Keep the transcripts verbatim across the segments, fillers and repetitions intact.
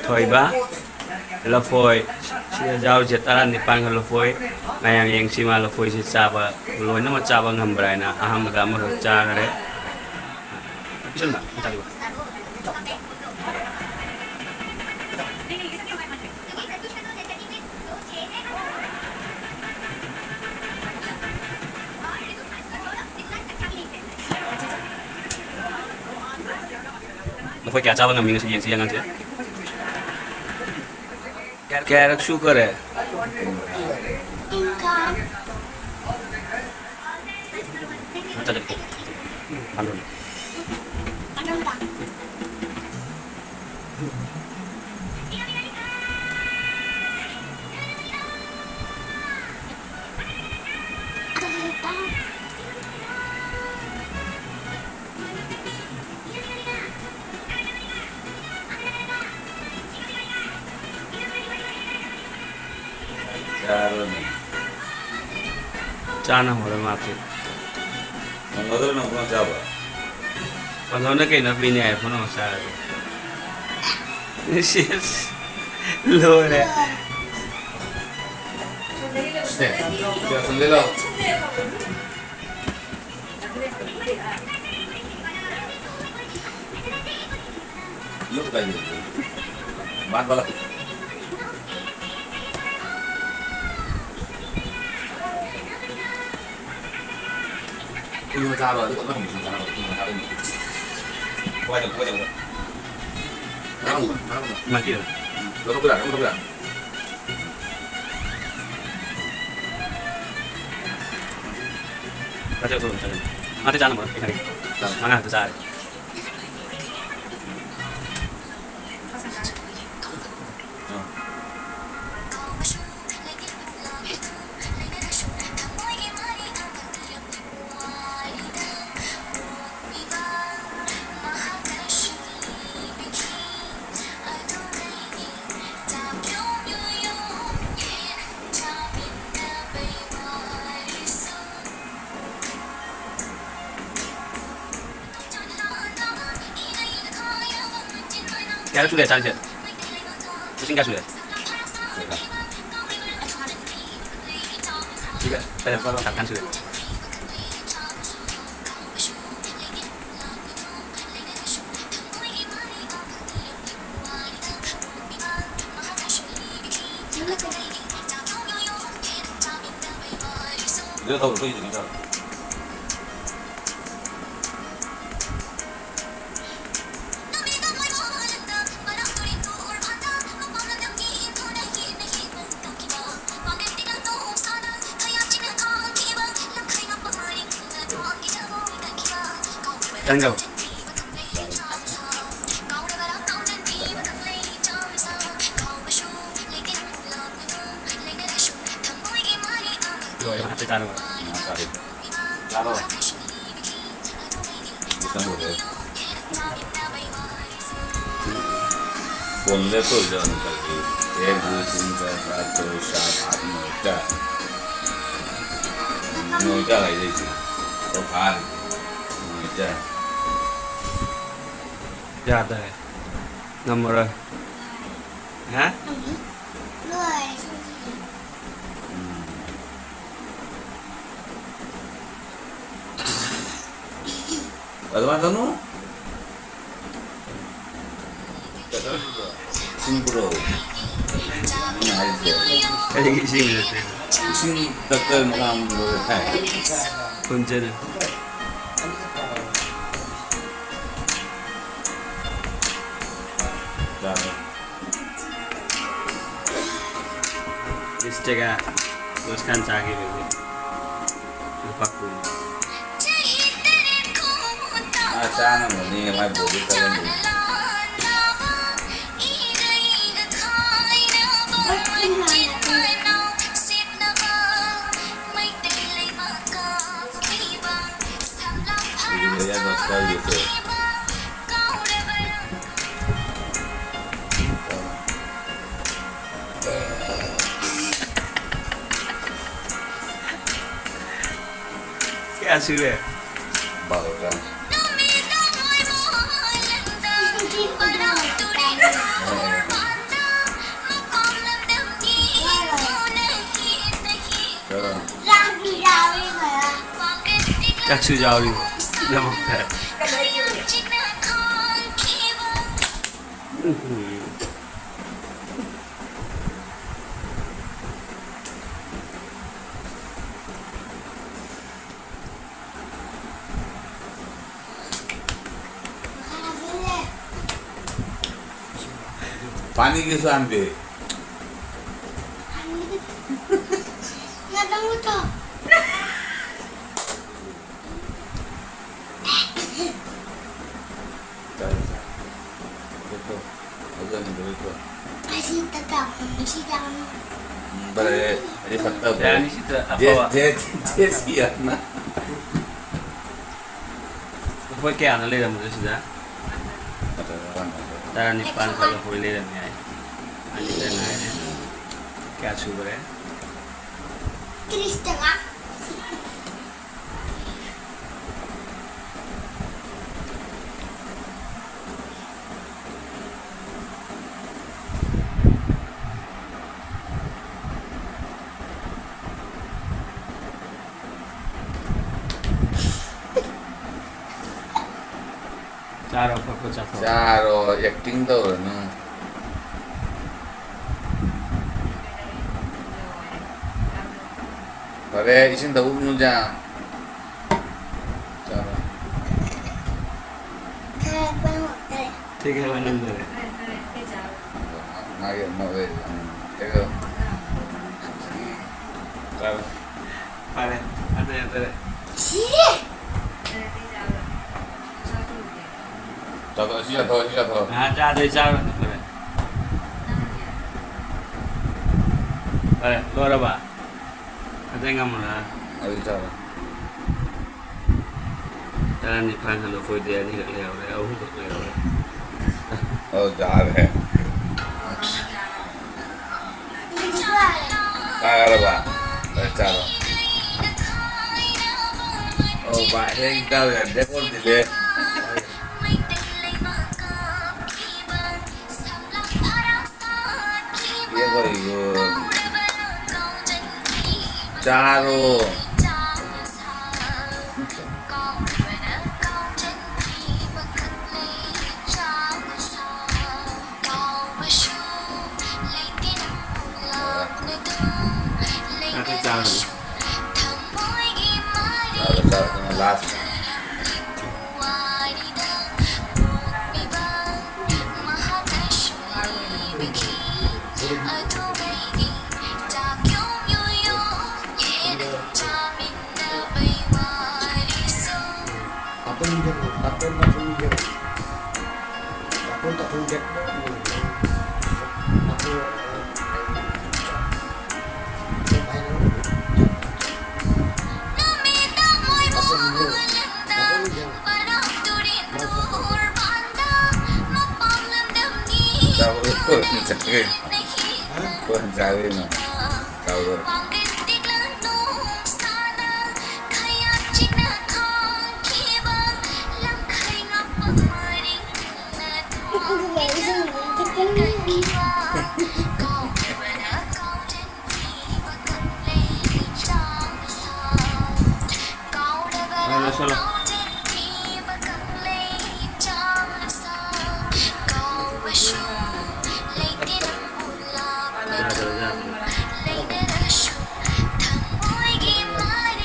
ꯊꯣꯏꯕ, ꯂꯐꯣꯏ, ꯁꯤꯗ ꯌꯥꯎꯔꯤꯁꯦ ꯇꯔꯥꯅꯤꯄꯥꯟꯒ ꯂꯐꯣꯏ꯫ ꯃꯌꯥꯝ ꯌꯦꯡꯁꯤ, ꯃꯥ ꯂꯐꯣꯏꯁꯦ ꯆꯥꯕ, ꯂꯣꯏꯅꯃꯛ ꯆꯥꯕ ꯉꯝꯕ꯭ꯔꯥ ꯍꯥꯏꯅ꯫ ꯑꯍꯥꯟꯕꯗ ꯑꯃꯈꯛ ꯆꯥꯈꯔꯦ꯫ ꯄꯤꯁꯜꯂꯨ, ꯆꯥꯕꯤꯌꯨ꯫ ꯂꯐꯣꯏ ꯀꯌꯥ ꯆꯥꯕ ꯉꯝꯃꯤ ꯉꯁꯤ ꯌꯦꯟꯁꯤ ꯑꯉꯥꯡꯁꯦ? ꯀꯌꯥꯔꯛ ꯁꯨꯈꯔꯦ? ꯆꯥꯔꯣꯅꯦ꯫ ꯆꯥꯅ ꯍꯧꯔꯦ ꯃꯥꯁꯦ꯫ ꯉꯝꯒꯗ꯭ꯔꯣ ꯅꯪ ꯄꯨꯡ ꯆꯥꯕ? ꯄꯥꯡꯒꯜꯅ ꯀꯩꯅꯣ ꯄꯤꯅꯤ ꯍꯥꯏ ꯄꯨꯝꯅꯃꯛ ꯆꯥꯔꯒꯦ꯫ ꯁꯤꯁ, ꯂꯣꯏꯔꯦ꯫ ꯁꯦ, ꯁꯦ, ꯑꯁꯣꯝꯗꯩ ꯂꯥꯎ꯫ ꯂꯨꯞ ꯀꯥꯏꯗ? ꯃꯥ ꯕꯂ꯫ ꯎꯌꯨ ꯆꯥꯔꯣ, ꯑꯗꯨꯒ ꯑꯃ ꯍꯪꯕꯁꯨ ꯆꯥꯔꯣ, ꯎꯌꯨ ꯆꯥꯔꯣ꯫ ꯀꯃꯥꯏ ꯇꯧꯕ, ꯀꯃꯥꯏ ꯇꯧꯕ? ꯉꯔꯥꯡꯗꯣ, ꯉꯔꯥꯡꯗꯣ꯫ ꯃꯥꯒꯤ꯫ ꯎꯝ, ꯂꯧꯊꯣꯛꯄ ꯌꯥꯔꯦ, ꯂꯧꯊꯣꯛꯄ ꯌꯥꯔꯦ꯫ ꯆꯥꯖꯧ, ꯆꯥꯖꯧ, ꯆꯥꯖꯧ꯫ ꯃꯥꯗꯤ ꯆꯥꯔꯝꯃꯣꯏ, ꯑꯩ ꯈꯪꯉꯦ꯫ ꯆꯥꯔꯣ꯫ ꯃꯉꯥ ꯈꯛꯇ ꯆꯥꯔꯦ꯫ ꯀꯌꯥꯔꯛ ꯁꯨꯔꯦ ꯆꯥꯔꯤꯁꯦ? ꯃꯁꯤꯡ ꯀꯌꯥ ꯁꯨꯔꯦ? ꯁꯤꯒ ꯀꯌꯥ ꯁꯨꯔꯦ? ꯇꯔꯥ ꯁꯨꯔꯦ꯫ ꯀꯟꯈ꯭ꯔꯕ? ꯂꯣꯏꯔꯦ, ꯍꯥꯞꯄꯦ ꯆꯥꯅꯕ꯫ ꯆꯥꯔꯣ꯫ ꯀꯣꯟ ꯂꯦꯞꯇꯣꯏꯁꯦ ꯑꯃꯨꯛ ꯀꯔꯤ? एक, दो, तीन, चार, पाँच, छः, सात, आठ, नौ, दस। नौ, दस ꯍꯥꯏꯗꯣꯏꯁꯦ꯫ ꯑꯣ, ꯐꯥꯔꯦ꯫ ꯅꯣꯏ ꯆꯥ꯫ ꯌꯥꯗꯔꯦ꯫ ꯉꯝꯃꯔꯣꯏ꯫ ꯍꯥ? ꯂꯣꯏꯔꯦ꯫ ꯎꯝ꯫ ꯑꯗꯨꯃꯥꯏꯅ ꯇꯧꯅꯨ꯫ ꯏꯁꯤꯡ ꯄꯨꯔꯛꯑꯣ꯫ ꯑꯩꯅ ꯍꯥꯏꯁꯦ꯫ ꯑꯩꯒꯤ ꯏꯁꯤꯡ ꯅꯠꯇꯦ꯫ ꯏꯁꯤꯡ ꯗꯥꯛꯇꯔ ꯃꯉꯥ ꯂꯣꯏꯔꯦ ꯍꯥꯏ꯫ ꯍꯨꯟꯖꯅ꯫ ꯆꯥꯔꯣ꯫ ꯏꯁꯇꯦꯒ ꯗꯣꯁ ꯈꯥꯟ ꯆꯥꯈꯤꯕꯒꯤ ꯂꯨꯄꯥ ꯀꯨꯟ꯫ ꯃꯥ ꯆꯥꯅꯕꯅꯦ, ꯃꯥꯏ ꯕꯣꯗꯤ ꯀꯜꯂꯝꯃꯤ꯫ ꯑꯗꯨꯗꯤ ꯂꯩꯌꯥ ꯗꯣꯁ ꯈꯔ ꯌꯦꯠꯁꯦ꯫ ꯀꯌꯥ ꯁꯨꯔꯦ? ꯕꯥꯔꯣ ꯇꯔꯥ꯫ ꯆꯥꯛꯁꯨ ꯌꯥꯎꯔꯤꯕ ꯅꯃꯛꯇ꯫ ꯎꯝ꯫ पानी की शान पे। देखो, अजय ने देखो। ऐसी तक आप हमेशा जाऊँ। ꯎꯝ, ꯐꯔꯦ, ꯑꯩ ꯐꯠꯇꯕ ꯌꯥꯅꯤ, ꯁꯤꯗ ꯖꯦ-, ꯑꯐꯕ꯫ ꯖꯦ-, ꯖꯦ ꯁꯤ ꯌꯥꯝꯅ꯫ ꯂꯨꯄꯥ ꯀꯌꯥꯅꯣ ꯂꯩꯔꯝꯕꯗꯣ ꯁꯤꯗ? ꯇꯔꯥꯅꯤꯄꯥꯟ ꯈꯛ ꯂꯐꯣꯏ ꯂꯩꯔꯝꯃꯦ ꯍꯥꯏ꯫ ꯑꯅꯤꯗ ꯉꯥꯏꯔꯦ꯫ ꯀꯌꯥ ꯁꯨꯈ꯭ꯔꯦ? ꯇꯤꯔꯤꯁ ꯇꯀꯥ꯫ ꯆꯥꯔꯣ, ꯐꯠ ꯐꯠ ꯆꯥꯊꯣꯛꯑꯣ꯫ ꯆꯥꯔꯣ, ꯑꯦꯛꯇꯤꯡ ꯇꯧꯔꯅꯨ꯫ ꯐꯔꯦ, ꯏꯁꯤꯡ ꯊꯛꯎ, ꯅꯨꯡꯖꯥ꯫ ꯆꯥꯔꯣ꯫ ꯊꯛꯄ ꯉꯝꯗꯔꯦ꯫ ꯊꯛꯄ ꯉꯝꯗꯔꯦ꯫ ꯃꯥꯒꯤ ꯑꯃ ꯑꯣꯏꯔꯦ꯫ ꯎꯝ, ꯀꯩꯅꯣ꯫ ꯆꯥꯔꯣ꯫ ꯐꯔꯦ, ꯐꯖꯔꯦ, ꯐꯖꯔꯦ꯫ ꯁꯤ! ꯆꯥꯊꯣꯛ, ꯑꯁꯤ ꯆꯥꯊꯣꯛ, ꯑꯁꯤ ꯆꯥꯊꯣꯛ꯫ ꯉꯥꯏꯍꯥꯛ ꯆꯥꯗ꯭ꯔꯗꯤ ꯆꯥꯔꯣꯏ꯫ ꯐꯔꯦ꯫ ꯐꯔꯦ, ꯂꯣꯏꯔꯕ? ꯑꯇꯩ ꯉꯝꯃꯔꯣꯏ꯫ ꯑꯗꯨ ꯆꯥꯔꯣ꯫ ꯇꯔꯥꯅꯤꯄꯥꯟ ꯈꯛ ꯂꯧꯊꯣꯛꯑꯗꯤ ꯑꯅꯤꯈꯛ ꯂꯩꯍꯧꯔꯦ, ꯑꯍꯨꯝꯈꯛ ꯂꯩꯍꯧꯔꯦ꯫ ꯑꯣ, ꯌꯥꯔꯦ꯫ ꯇꯥꯔꯕ? ꯍꯣꯏ, ꯆꯥꯔꯣ꯫ ꯑꯣ, ꯚꯥꯏ, ꯍꯌꯦꯡ ꯆꯥꯕ ꯌꯥꯗꯦ, ꯀꯣꯟ ꯊꯤꯜꯂꯦ꯫ ꯆꯥꯔꯣ꯫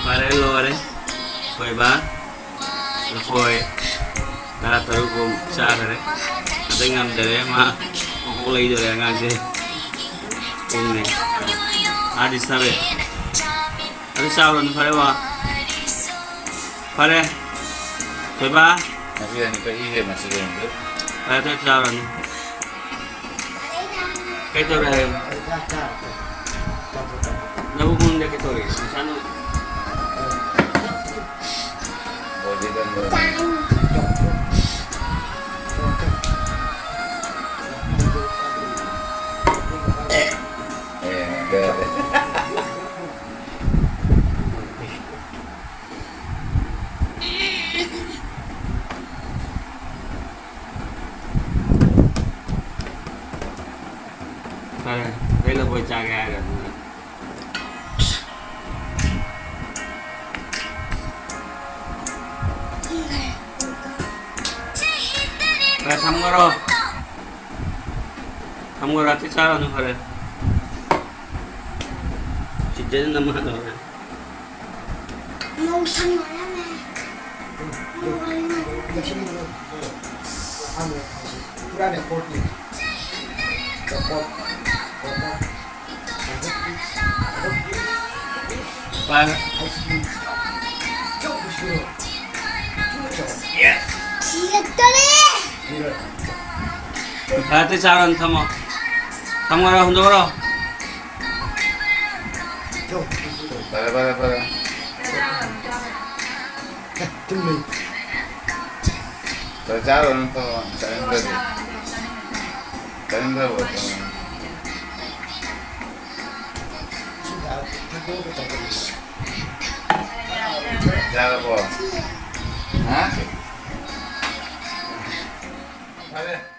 ꯐꯔꯦ, ꯂꯣꯏꯔꯦ꯫ ꯊꯣꯏꯕ, ꯂꯐꯣꯏ ꯇꯔꯥ ꯇꯔꯨꯛ ꯃꯨꯛ ꯆꯥꯈꯔꯦ꯫ ꯑꯗꯩ ꯉꯝꯗꯔꯦ, ꯃꯥ ꯃꯀꯣꯛ ꯂꯩꯗꯣꯔꯦ ꯑꯉꯥꯡꯁꯦ꯫ ꯄꯨꯡꯅꯦ꯫ ꯑꯥꯗꯤ ꯆꯥꯕ ꯌꯥꯏ꯫ ꯑꯗꯨ ꯆꯥꯎꯔꯅꯤ, ꯐꯔꯦ ꯕꯕꯥ꯫ ꯐꯔꯦ꯫ ꯊꯣꯏꯕ꯫ ꯃꯁꯤ ꯑꯅꯤ ꯀꯛꯏꯁꯦ, ꯃꯁꯤ ꯌꯦꯡꯗꯦ꯫ ꯐꯔꯦ, ꯊꯣꯏ ꯆꯥꯎꯔꯅꯤ꯫ ꯀꯩ ꯇꯧꯔꯦ ꯍꯥꯏꯌꯣ? ꯅꯕꯨꯛ ꯃꯅꯨꯡꯗ ꯀꯩ ꯇꯧꯔꯤ? ꯅꯁꯥ ꯅꯨꯡ- ꯐꯔꯦ, ꯑꯩ ꯂꯐꯣꯏ ꯆꯥꯒꯦ ꯍꯥꯏꯔ꯫ ꯐꯔꯦ, ꯊꯝꯈ꯭ꯔꯣ꯫ ꯊꯝꯈ꯭ꯔꯣ, ꯑꯇꯩ ꯆꯥꯔꯅꯨ, ꯐꯔꯦ꯫ ꯆꯤꯆꯦꯅ ꯅꯝꯍꯜꯂꯣ꯫ ꯁꯤꯔꯛꯇꯣꯔꯦ꯫ ꯐꯔꯦ, ꯑꯇꯩ ꯆꯥꯔꯣ, ꯑꯗꯨꯝ ꯊꯝꯃꯣ꯫ ꯊꯝꯈ꯭ꯔꯣ, ꯍꯨꯟꯗꯣꯛꯈ꯭ꯔꯣ꯫ ꯐꯔꯦ, ꯐꯔꯦ, ꯐꯔꯦ꯫ ꯐꯔꯦ, ꯆꯥꯔꯣ, ꯅꯪ ꯊꯝꯃꯣ꯫ ꯆꯥꯅꯤꯡꯗ꯭ꯔꯗꯤ꯫ ꯆꯥꯅꯤꯡꯗ꯭ꯔꯕꯣ? ꯌꯥꯔꯕꯣ? ꯍꯥ? ꯐꯔꯦ꯫